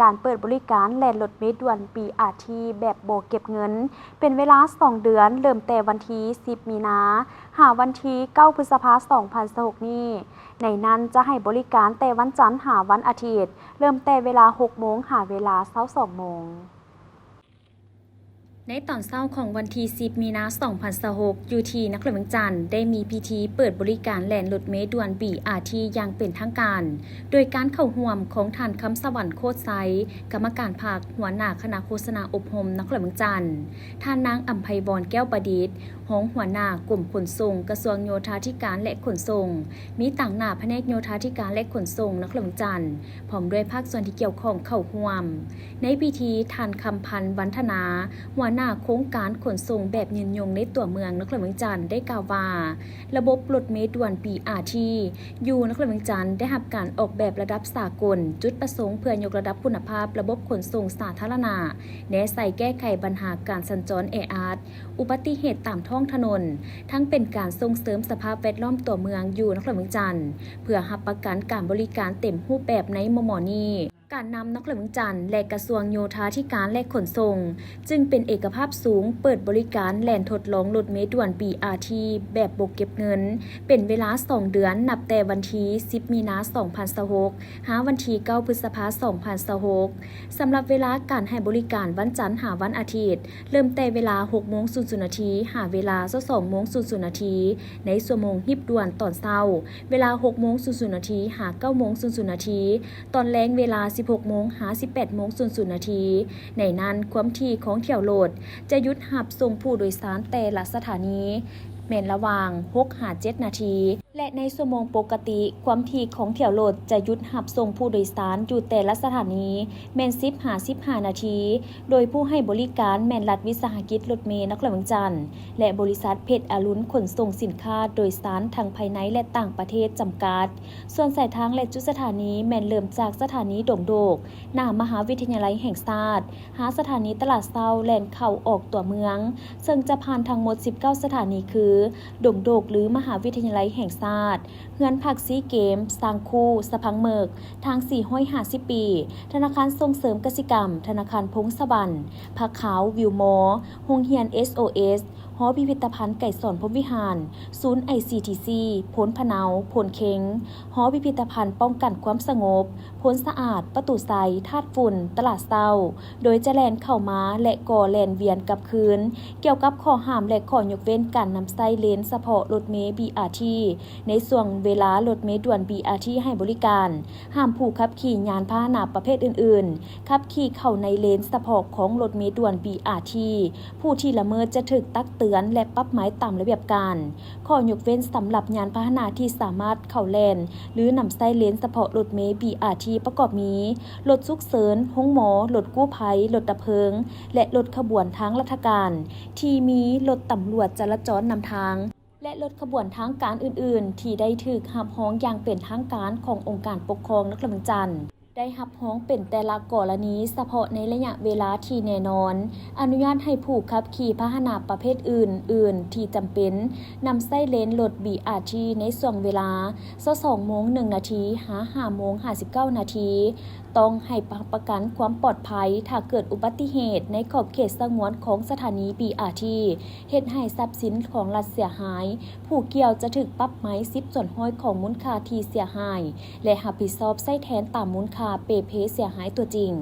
ການເປີດບໍລິການແລ່ນລົດເມດ່ວນ ບີອາທີ ແບບບໍ່ເກັບເງິນ ເປັນເວລາສອງເດືອນ, ເລີ່ມແຕ່ວັນທີສິບ ມີນາ ຫາວັນທີເກົ້າ ພຶດສະພາ ສອງພັນຊາວຫົກນີ້. ໃນນັ້ນຈະໃຫ້ບໍລິການແຕ່ວັນຈັນຫາວັນອາທິດ, ເລີ່ມແຕ່ເວລາຫົກໂມງ ຫາເວລາຊາວສອງໂມງ. ໃນຕອນເຊົ້າຂອງວັນທີສິບ ມີນາ ສອງພັນຊາວຫົກ ຢູ່ທີ່ນະຄອນຫຼວງວຽງຈັນ ໄດ້ມີພິທີເປີດບໍລິການແລ່ນລົດເມດ່ວນ ບີອາທີ ຢ່າງເປັນທາງການ ໂດຍການເຂົ້າຮ່ວມຂອງທ່ານ ຄຳສະຫວັນ ໂຄດໄຊ, ກຳມະການພັກ, ຫົວໜ້າຄະນະໂຄສະນາອົບຮົມນະຄອນຫຼວງວຽງຈັນ, ທ່ານນາງ ອຳໄພວອນ ແກ້ວປະດິດ, ຮອງຫົວໜ້າກົມຂົນສົ່ງ ກະຊວງໂຍທາທິການ ແລະ ຂົນສົ່ງ, ມີຕາງໜ້າພະແນກໂຍທາທິການ ແລະ ຂົນສົ່ງນະຄອນຫຼວງວຽງຈັນ, ພ້ອມດ້ວຍພາກສ່ວນທີ່ກ່ຽວຂ້ອງເຂົ້າຮ່ວມ. ໃນພິທີ, ທ່ານ ຄຳພັນ ວັນທະນາ, ຫົວໜ້າໂຄງການຂົນສົ່ງແບບຍືນຍົງໃນຕົວເມືອງນະຄອນຫຼວງວຽງຈັນ ໄດ້ກ່າວວ່າ, ລະບົບລົດເມດ່ວນ ບີອາທີ ຢູ່ນະຄອນຫຼວງວຽງຈັນ ໄດ້ຮັບການອອກແບບລະດັບສາກົນ, ຈຸດປະສົງເພື່ອຍົກລະດັບຄຸນນະພາບລະບົບຂົນສົ່ງສາທາລະນະ, ແນໃສ່ແກ້ໄຂບັນຫາການສັນຈອນແອອັດ, ອຸບັດຕິເຫດຕາມທ້ອງຖະໜົນ, ທັງເປັນການສົ່ງເສີມສະພາບແວດລ້ອມຕົວເມືອງຢູ່ນະຄອນຫຼວງວຽງຈັນ ເພື່ອຮັບປະກັນການບໍລິການເຕັມຮູບແບບໃນມໍ່ໆນີ້. ການນຳນະຄອນຫຼວງວຽງຈັນ ແລະ ກະຊວງໂຍທາທິການ ແລະ ຂົນສົ່ງ ຈຶ່ງເປັນເອກະພາບສູງ ເປີດບໍລິການແລ່ນທົດລອງລົດເມດ່ວນ ບີອາທີ ແບບບໍ່ເກັບເງິນ ເປັນເວລາສອງເດືອນ ນັບແຕ່ວັນທີສິບ ມີນາ ສອງພັນຊາວຫົກ ຫາວັນທີເກົ້າ ພຶດສະພາ ສອງພັນຊາວຫົກ. ສຳລັບເວລາການໃຫ້ບໍລິການວັນຈັນຫາວັນອາທິດ ເລີ່ມແຕ່ເວລາຫົກໂມງສູນນາທີ ຫາເວລາຊາວສອງໂມງສູນນາທີ ໃນຊົ່ວໂມງຮີບດ່ວນຕອນເຊົ້າ ເວລາຫົກໂມງສູນນາທີ ຫາເກົ້າໂມງສູນນາທີ, ຕອນແລງເວລາສິບຫົກໂມງ ຫາສິບແປດໂມງສູນນາທີ. ໃນນັ້ນຄວາມຖີ່ຂອງຖ້ຽວລົດຈະຢຸດຮັບສົ່ງຜູ້ໂດຍສານແຕ່ລະສະຖານີແມ່ນລະຫວ່າງຫົກຫາເຈັດນາທີ ແລະ ໃນຊົ່ວໂມງປົກກະຕິ ຄວາມຖີ່ຂອງຖ້ຽວລົດຈະຢຸດຮັບສົ່ງຜູ້ໂດຍສານຢູ່ແຕ່ລະສະຖານີແມ່ນສິບຫາສິບຫ້ານາທີ, ໂດຍຜູ້ໃຫ້ບໍລິການແມ່ນລັດວິສາຫະກິດລົດເມນະຄອນຫຼວງວຽງຈັນ ແລະ ບໍລິສັດເພັດອາລຸນຂົນສົ່ງສິນຄ້າໂດຍສານທັງພາຍໃນ ແລະ ຕ່າງປະເທດຈຳກັດ. ສ່ວນສາຍທາງ ແລະ ຈຸດສະຖານີແມ່ນເລີ່ມຈາກສະຖານີດົງໂດກ ໜ້າມະຫາວິທະຍາໄລແຫ່ງຊາດ ຫາສະຖານີຕະຫຼາດເຊົ້າ ແລ່ນເຂົ້າອອກຕົວເມືອງ, ເຊິ່ງຈະຜ່ານທັງໝົດສິບເກົ້າສະຖານີຄື ດົງໂດກ ຫຼື ມະຫາວິທະຍາໄລແຫ່ງຊາດ, ເຮືອນພັກຊີເກມ, ຊ້າງຄູ, ສະພັງເໝິກ, ທາງສີ່ຮ້ອຍຫ້າສິບປີ, ທະນາຄານສົ່ງເສີມກະສິກຳ, ທະນາຄານພົງສະຫວັນ, ຜາຂາວ, ວິວມໍ, ໂຮງຮຽນ ເອສໂອເອສ, ຫໍພິພິທະພັນໄກສອນພົມວິຫານ, ສູນ ໄອຊີທີຊີ, ໂພນພະເນົາ, ໂພນເຄັງ, ຫໍພິພິທະພັນປ້ອງກັນຄວາມສະຫງົບ, ໂພນສະອາດ, ປະຕູໄຊ, ທາດຝຸ່ນ, ຕະຫຼາດເຊົ້າ, ໂດຍຈະແລ່ນເຂົ້າມາ ແລະ ກໍແລ່ນວຽນກັບຄືນ. ກ່ຽວກັບຂໍ້ຫ້າມ ແລະ ຂໍ້ຍົກເວັ້ນການນຳໃຊ້ເລນສະເພາະລົດເມ ບີອາທີ ໃນຊ່ວງເວລາລົດເມດ່ວນ ບີອາທີ ໃຫ້ບໍລິການ, ຫ້າມຜູ້ຂັບຂີ່ຍານພາຫະນະປະເພດອື່ນໆ ຂັບຂີ່ເຂົ້າໃນເລນສະເພາະຂອງລົດເມດ່ວນ ບີອາທີ. ຜູ້ທີ່ລະເມີດຈະຖືກຕັກເຕືອນ ແລະ ປັບໃໝຕາມລະບຽບການ. ຂໍ້ຍົກເວັ້ນສຳລັບຍານພາຫະນະທີ່ສາມາດເຂົ້າແລ່ນ ຫຼື ນຳໃຊ້ເລນສະເພາະລົດເມ ບີອາທີ ປະກອບມີ ລົດສຸກເສີນ, ໂຮງໝໍ, ລົດກູ້ໄພ, ລົດດັບເພີງ ແລະ ລົດຂະບວນທາງລັດຖະການ ທີ່ມີລົດຕຳຫຼວດຈະລາຈອນນຳທາງ ແລະ ລົດຂະບວນທາງການອື່ນໆ ທີ່ໄດ້ຖືກຮັບຮອງຢ່າງເປັນທາງການຂອງອົງການປົກຄອງນະຄອນຫຼວງວຽງຈັນ. ໄດ້ຮັບຮອງເປັນແຕ່ລະກໍລະນີສະເພາະໃນໄລຍະເວລາທີ່ແນ່ນອນ. ອະນຸຍາດໃຫ້ຜູ້ຂັບຂີ່ພາຫະນະປະເພດອື່ນໆທີ່ຈຳເປັນ ນຳໃຊ້ເລນລົດ ບີອາທີ ໃນຊ່ວງເວລາຊາວສອງໂມງໜຶ່ງນາທີ ຫາຫ້າໂມງຫ້າສິບເກົ້ານາທີ. ຕ້ອງໃຫ້ຮັບປະກັນຄວາມປອດໄພ ຖ້າເກີດອຸບັດຕິເຫດໃນຂອບເຂດສະຫງວນຂອງສະຖານີ ບີອາທີ ເຮັດໃຫ້ຊັບສິນຂອງລັດເສຍຫາຍ, ຜູ້ກ່ຽວຈະຖືກປັບໃໝສິບສ່ວນຮ້ອຍຂອງມູນຄ່າທີ່ເສຍຫາຍ ແລະ ຮັບຜິດຊອບໃຊ້ແທນຕາມມູນຄ່າເປ່ເພເສຍຫາຍຕົວຈິງ.